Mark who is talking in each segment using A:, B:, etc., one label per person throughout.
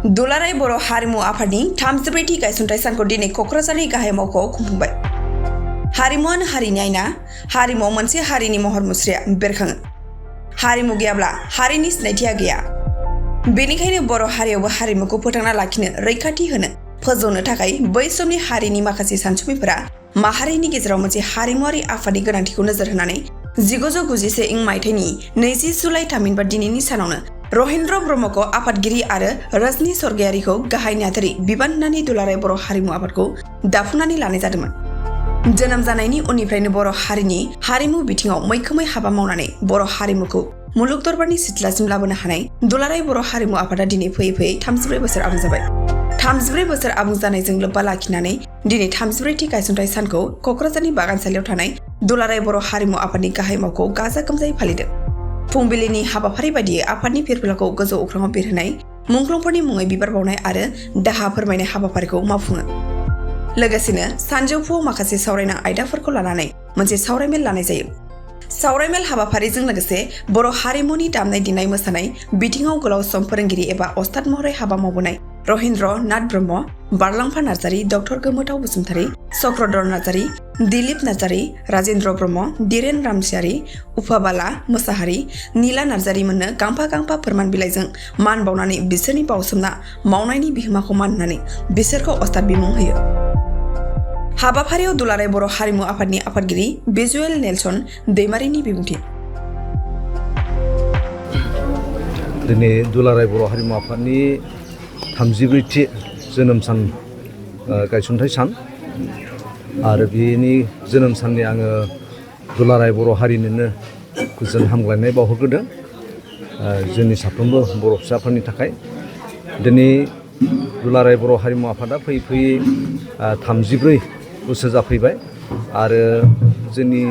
A: दुलाराय बर' हारिमु आफादनि 34थि गायसनथाइ सानखौ दिनै क'क्राझारनि गाहाय मावख'आव खुंफुंबाय। हारिमुआनो हारिनि आयना, हारिमुआव मोनसे हारिनि महर मुस्रिया बेरखाङो। हारिमु गैयाब्ला हारिनि सिनायथिया गैया। बेनिखायनो बर' हारियावबो हारिमुखौ फोथांना लाखिनो, रैखाथि होनो, फोजौनो थाखाय बै समनि हारिनि माखासे सानसुमैफोरा माहारिनि गेजेराव मोनसे हारिमुआरि आफादनि गोनांथिखौ नोजोर होनानै 1991 मायथाइनि 20 जुलाइ थामहिनबा दिनैनि सानावनो रहिन्द्र ब्रह्मखौ आफादगिरि आरो रजनी स्वर्गियारिखौ गाहाय नेहाथारि बिबान होनानै दुलाराय बर' हारिमु आफादखौ दाफुंनानै लानाय जादोंमोन। जोनोम जानायनि उननिफ्रायनो बर' हारिनि हारिमु बिथिङाव मैखोमै हाबा मावनानै बर' हारिमुखौ मुलुग दरबारनि सिथ्लासिम लाबोनो हानाय दुलाराय बर' हारिमु आफादा दिनै फैयै फैयै 34 बोसोर आबुं जाबाय। 34 बोसोर आबुं जानायजों लोब्बा लाखिनानै दिनै 34थि गायसनथाइ सानखौ क'क्राझारनि बागानसालियाव थानाय दुलाराय बर' हारिमु आफादनि गाहाय मावख'आव गाजा गोमजायै फालिदों। फुंबिलिनि हाबाफारि बायदियै आफादनि फिरफिलाखौ गोजौ अख्राङाव बिरहोनाय, मुंख्लंफोरनि मुङै बिबार बावनाय आरो दाहा फोरमायनाय हाबाफारिखौ मावफुङो। लोगोसेनो सानजौफुआव माखासे सावरायनां आयदाफोरखौ लानानै मोनसे सावरायमेल लानाय जायो। सावरायमेल हाबाफारिजों लोगोसे बर' हारिमुनि दामनाय देनाय मोसानाय बिथिङाव गोलाव सम फोरोंगिरि एबा अस्ताद महरै हाबा मावबोनाय रहिन्द्र नाथ ब्रह्म, बारलांफा नार्जारी, डक्टर गोमोथाव बसुमतारी, चक्रधर नार्जारी, दिलीप नार्जारी, राजेन्द्र ब्रह्म, धीरेन रामसियारी, उफाबाला मोसाहारी, नीला नार्जारी मोननो गांफा गांफा फोरमान बिलाइजों मान बावनानै बिसोरनि बावसोमना मावनायनि बिहोमाखौ मान होनानै बिसोरखौ अस्ताद बिमुं होयो। हाबाफारियाव दुलाराय बर' हारिमु आफादनि आफादगिरि भिजुएल नेलसन दैमारिनि बिबुंथि।
B: दिनै दुलाराय बर' हारिमु आफादनि 34थि जोनोम सान गायसनथाइ सान आरो बेनि जोनोम साननि आङो दुलाराय बर' हारिनोनो गोजोन हामग्लायनाय बावहरग्रोदों जोंनि साफ्रोमबो बर' फिसाफोरनि थाखाय। दिनै दुलाराय बर' हारिमु आफादा फैयै फैयै 34 बोसोर जाफैबाय आरो जोंनि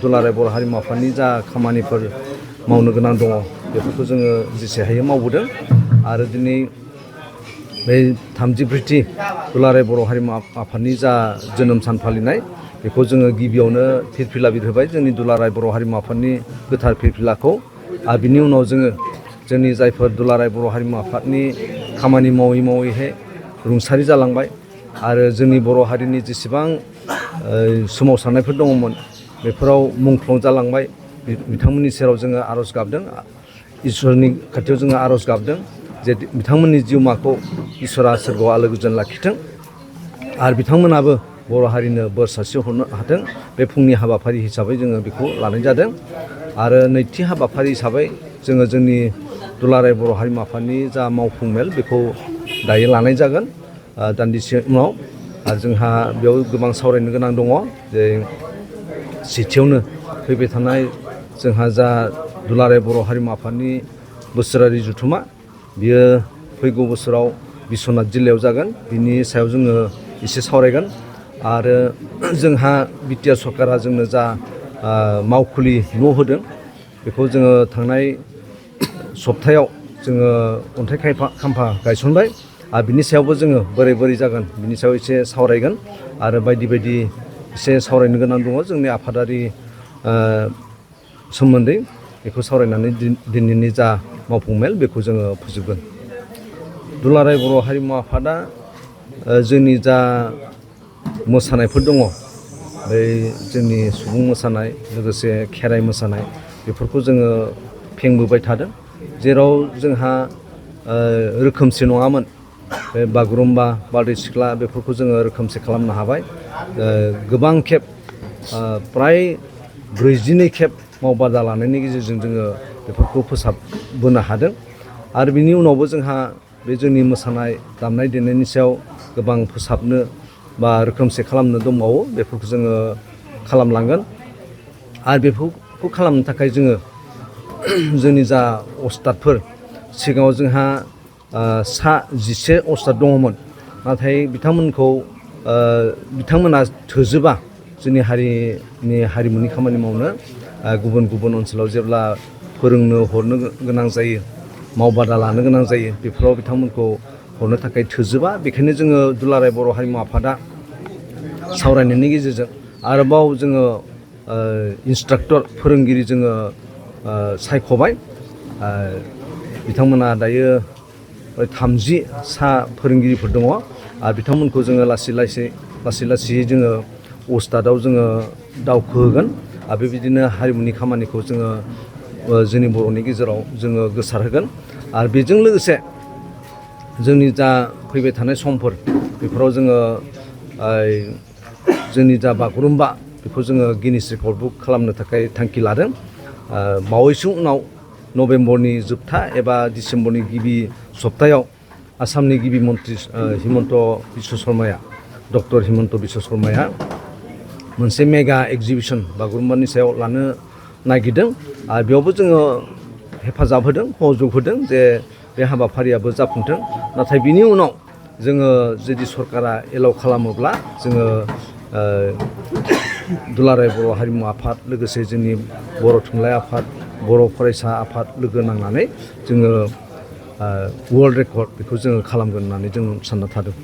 B: दुलाराय बर' हारिमु आफादनि जा खामानिफोर मावनो गोनां दङ बेफोरखौ जोङो जेसे हायो मावबोदों आरो दिनै बे 34थि दुलाराय बर' हारिमु आफादनि जा जोनोम सान फालिनाय बेखौ जोङो गिबियावनो फिरफिला बिरहोबाय जोंनि दुलाराय बर' हारिमु आफादनि गोथार फिरफिलाखौ। आरो बिनि उनाव जोङो जोंनि जायफोर दुलाराय बर' हारिमु आफादनि खामानि मावै मावैहाय रुंसारि जालांबाय आरो जोंनि बर' हारिनि जेसेबां सोमावसारनायफोर दङमोन बेफोराव मुंख्लं जालांबाय, बिथांमोननि सेराव जोङो आर'ज गाबदों, इसोरनि खाथियाव जोङो आर'ज गाबदों जे बिथांमोननि जिउमाखौ इसोरा सोरगोआव आलो गोजोन लाखिथों आरो बिथांमोनाबो बर' हारिनो बोर सारस्रि हरनो हाथों। बे फुंनि हाबाफारि हिसाबै जोङो बेखौ लानाय जादों आरो नैथि हाबाफारि हिसाबै जोङो जोंनि दुलाराय बर' हारिमु आफादनि जा मावफुं मेल बेखौ दायो लानाय जागोन दान्दिसे उनाव। आरो जोंहा बेयाव गोबां सावरायनो गोनां दङ जे सेथियावनो फैबाय थानाय जोंहा जा दुलाराय बर' हारिमु आफादनि बोसोरारि जथुमा बियो फैगौ बोसोराव बिश्वनाथ जिल्लायाव जागोन, बिनि सायाव जोङो एसे सावरायगोन। आरो जोंहा बिटिआर सरकारा जोंनो जा मावखुलि न' होदों बेखौ जोङो थांनाय सप्तायाव जोङो अन्थाइ खाम्फा गायसनबाय आरो बिनि सायावबो जोङो बोरै बोरै जागोन बिनि सायाव एसे सावरायगोन आरो बायदि बायदि एसे सावरायनो गोनां दङ जोंनि आफादारि सोमोन्दै। बेखौ सावरायनानै दिनैनि जा मावफुं मेल बेखौ जोङो फोजोबगोन। दुलाराय बर' हारिमु आफादा जोंनि जा मोसानायफोर दङ बै जोंनि सुबुं मोसानाय लोगोसे खेराइ मोसानाय बेफोरखौ जोङो फेंबोबाय थादों, जेराव जोंहा रोखोमसे नङामोन। बे बागुरुम्बा, बारदै सिख्ला बेफोरखौ जोङो रोखोमसे खालामनो हाबाय। गोबां खेब फ्राय 42 खेब मावबादा लानायनि गेजेरजों जोङो बेफोरखौ फोसाबबोनो हादों आरो बिनि उनावबो जोंहा बे जोंनि मोसानाय दामनाय देनायनि सायाव गोबां फोसाबनो बा रोखोमसे खालामनो दंबावो, बेफोरखौ जोङो खालामलांगोन। आरो बेफोरखौ खालामनो थाखाय जोङो जोंनि जा अस्तादफोर, सिगाङाव जोंहा 11 अस्ताद दङमोन, नाथाय बिथांमोना थोजोबा जोंनि हारिमुनि खामानि मावनो। गुबुन गुबुन ओनसोलाव जेब्ला फोरोंनो हरनो गोनां जायो, मावबादा लानो गोनां जायो, बेफोराव बिथांमोनखौ हरनो थाखाय थोजोबा। बेखायनो जोङो दुलाराय बर' हारिमु आफादा सावरायनायनि गेजेरजों आरोबाव जोङो इन्सट्राक्टर फोरोंगिरि जोङो सायख'बाय। बिथांमोना दायो 30 सा फोरोंगिरिफोर दङ आरो बिथांमोनखौ जोङो लासै लासै जोङो उस्तादाव जोङो दावखोहोगोन आरो बेबायदिनो हारिमुनि खामानिखौ जोङो जोंनि बर'नि गेजेराव जोङो गोसारहोगोन आरो बेजों लोगोसे जोंनि जा फैबाय थानाय समफोर बेफोराव जोङो जोंनि जा बागुरुम्बा बेखौ जोङो गिनिस रेकर्ड बुक खालामनो थाखाय थांखि लादों बावैसो उनाव नभेम्बरनि जोबथा एबा डिसेम्बरनि गिबि सप्तायाव आसामनि गिबि मन्त्रि हिमन्त बिश्व शर्माया डक्टर हिमन्त बिश्व शर्माया मोनसे मेगा एक्जिबिसन बागुरुम्बानि सायाव लानो नागिरदों आरो बेयावबो जोङो हेफाजाब होदों सहयोग होदों जे बे हाबाफारियाबो जाफुंथों नाथाय बिनि उनाव जोङो जुदि सरकारा एलाउ खालामोब्ला जोङो दुलाराय बर' हारिमु आफाद लोगोसे जोंनि बर' थुनलाइ आफाद बर' फरायसा आफाद लोगो नांनानै जोङो वर्ल्ड रेकर्ड बेखौ जोङो खालामगोन होननानै जों सानना थादों।